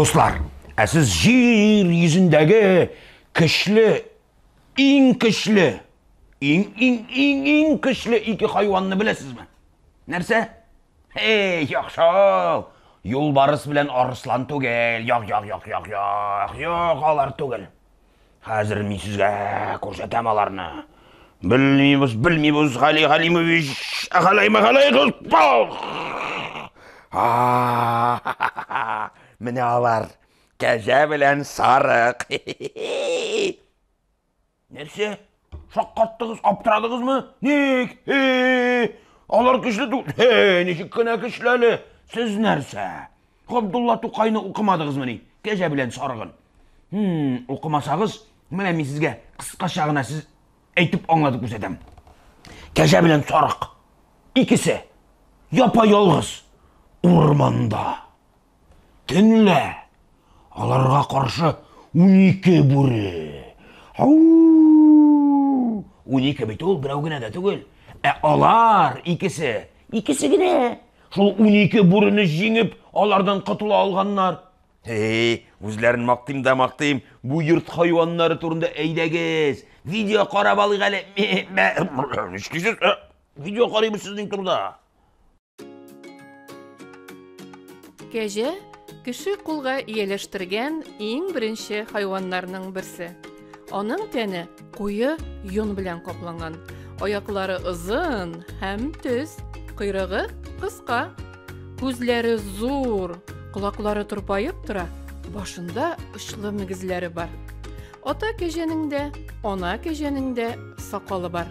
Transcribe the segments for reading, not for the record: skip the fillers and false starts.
Дуслар, ә сез җир йөзендәге көчле, иң көчле, иң иң иң иң көчле ике хайванны беләсезме? Нәрсә? Эй, яхшы. Юлбарыс белән арыслан түгел. Як, як, як, як, як. Юк, алар түгел. Хәзер мин сезгә күрсәтәм аларны. Белмибез, белмибез, Гали Галимович. Галай Галай Менә алар. Кәҗә белән сарык. Нәрсә? Шаккаттыгыз, аптырадыгызмы? Ник? Хе! Алар көчле түгел. Хе, ничек кенә көчле әле. Сез нәрсә? Габдулла Тукайны укымадыгызмыни? Кәҗә белән сарыгын. Хм, укымасагыз, менә мин сезгә кыскача гына сез әйтеп аңлатып күрсәтәм. Кәҗә белән сарык. Икесе япа-ялгыз урманда. Төнлә аларга каршы 12 бүре. Ау! 12 бит ул, берәү генә дә түгел. Ә алар икесе, икесе генә. Шул 12 бүрене җиңеп, алардан котыла алганнар. Эй, үзләрен мактыйм да мактыйм. Бу йорт хайваннары турында әйдәгез. Видео карап алыйк әле. Нишлисез? Видео карыйбыз сезнең турыда. Кәҗә кеше кулга ияләштергән иң беренче хайваннарның берсе. Аның тәне куе йон белән капланган. Аяклары озын һәм төз, койрыгы кыска. Күзләре зур, колаклары тырпаеп тора, башында очлы мөгезләре бар. Ата кәҗәнең дә, ана кәҗәнең дә сакалы бар.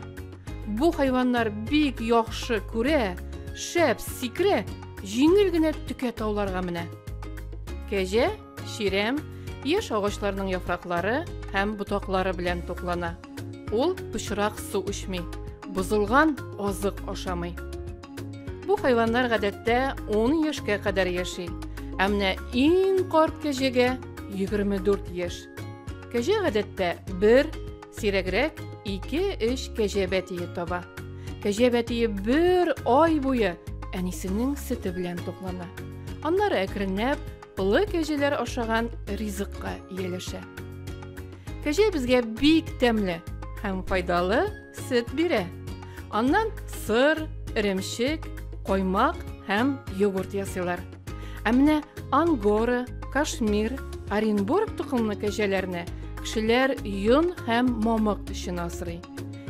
Бу хайваннар бик яхшы күрә, шәп сикерә, җиңел генә текә тауларга менә. Кәҗә, чирәм, яшь агачларның яфраклары һәм ботаклары белән туклана. Ул пычрак су эчми, бозылган азык ашамый. Бу хайваннар гадәттә 10 яшькә кадәр яши. Ә менә иң карт кәҗәгә 24 яшь. Кәҗә гадәттә бер, Сирәгрәк 2-3 кәҗә бәтие таба. Кәҗә бәтие бер ай буе әнисенең сөте белән туклана. Аннары әкренләп олы кәҗәләр ашаган ризыкка ияләшә. Кәҗә безгә бик тәмле һәм файдалы сөт бирә. Аннан сыр, эремчек, каймак һәм йогурт ясыйлар. Ә менә ангора, кашмир, Оренбург токымлы кәҗәләрне кешеләр йон һәм мамык өчен асрый.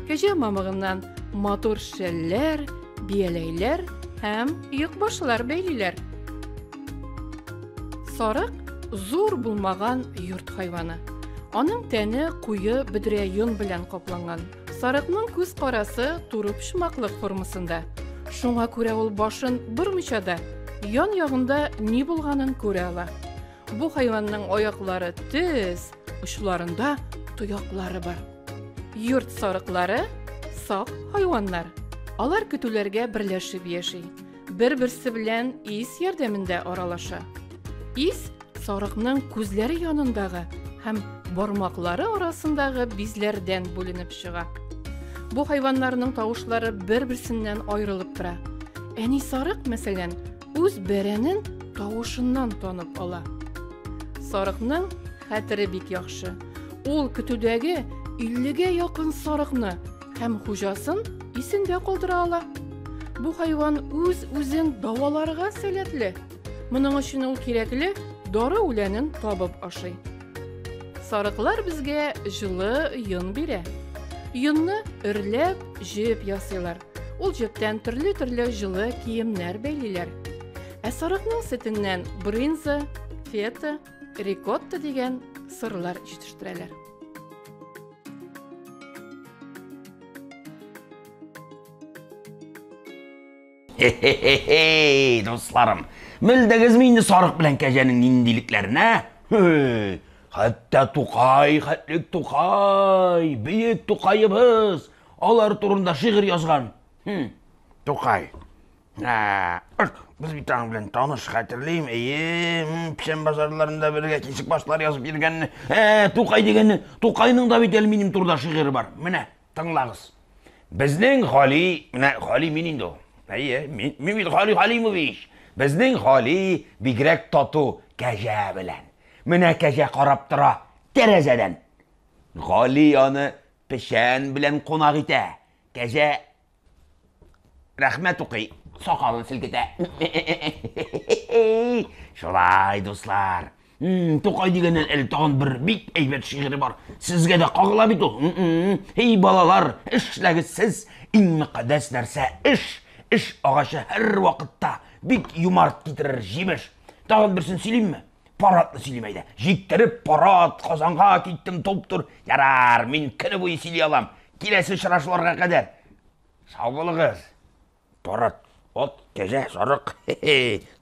Кәҗә мамыгыннан матур шәлләр, бияләйләр һәм йөкбашлар бәйлиләр. Сарык зур булмаган йорт хайваны. Аның тәне куе бөдрә йон белән капланган. Сарыкның күз карасы туры почмаклык формасында. Шуңа күрә ул башын бормыйча да ян-ягында ни булганын күрә ала. Бу хайванның аяклары төз, очларында тояклары бар. Йорт сарыклары сак хайваннар. Алар көтүләргә берләшеп яши. Бер-берсе белән ис ярдәмендә аралаша. Ис сарыкның күзләре янындагы һәм бармаклары арасындагы бизләрдән бүленеп чыга. Бу хайваннарның тавышлары бер-берсеннән аерылып тора. Әни сарык, мәсәлән, үз бәрәнен тавышыннан танып ала. Сарыкның хәтере бик яхшы. Ул көтүдәге 50-гә якын сарыкны һәм хуҗасын исендә калдыра ала. Бу хайван үз-үзен дәваларга сәләтле. Моның өчен ул кирәкле дары үләнен табып ашый. Сарыклар безгә җылы йон бирә. Йонны өрләп җеп ясыйлар. Ул җептән төрле-төрле җылы киемнәр бәйлиләр. Ә сарыкның сөтеннән брынза, фета, рикотта дигән сырлар җитештерәләр. Хе-хе-хе, дусларым. Белдегезме инде сарык белән кәҗәнең ниндилекләрен, ә? Хәтта Тукай, хәтлек Тукай, бөек Тукаебыз алар турында шигырь язган. Хм, Тукай. Ә, без бит аның белән таныш, хәтерлим. Әйе, печән базарларында бергә кисек башлар язып йөргәнне. Ә, Тукай дигәнне, Тукайның да бит әле минем турыда шигыре бар. Менә. Тыңлагыз. Безнең Гали, менә Гали мин инде ул. Әйе, мин, мин бит Гали Галимович. Безнең Гали бигрәк тату кәҗә белән. Менә кәҗә карап тора тәрәзәдән. Гали аны печән белән кунак итә. Кәҗә рәхмәт укый, сакалын селкетә. Шулай, дуслар. Тукай дигәннән әле тагын бер бик әйбәт шигыре бар. Сезгә дә кагыла бит ул. Эй, балалар, эшләгез сез. Иң мөкатдәс нәрсә эш. Эш агачы һәр вакытта бик юмарт китерер җимеш. Тагын берсен сөйлимме? Парадны сөйлим әйдә. Җиктереп парад, Казанга киттем туп-тур. Ярар, мин көне буе сөйли алам. Киләсе очрашуларга кадәр. Сау булыгыз. Парад, ат, кәҗә, сарык.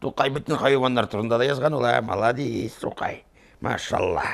Тукай бөтен хайваннар турында да язган ул, ә? Молодец, Тукай. Машалла.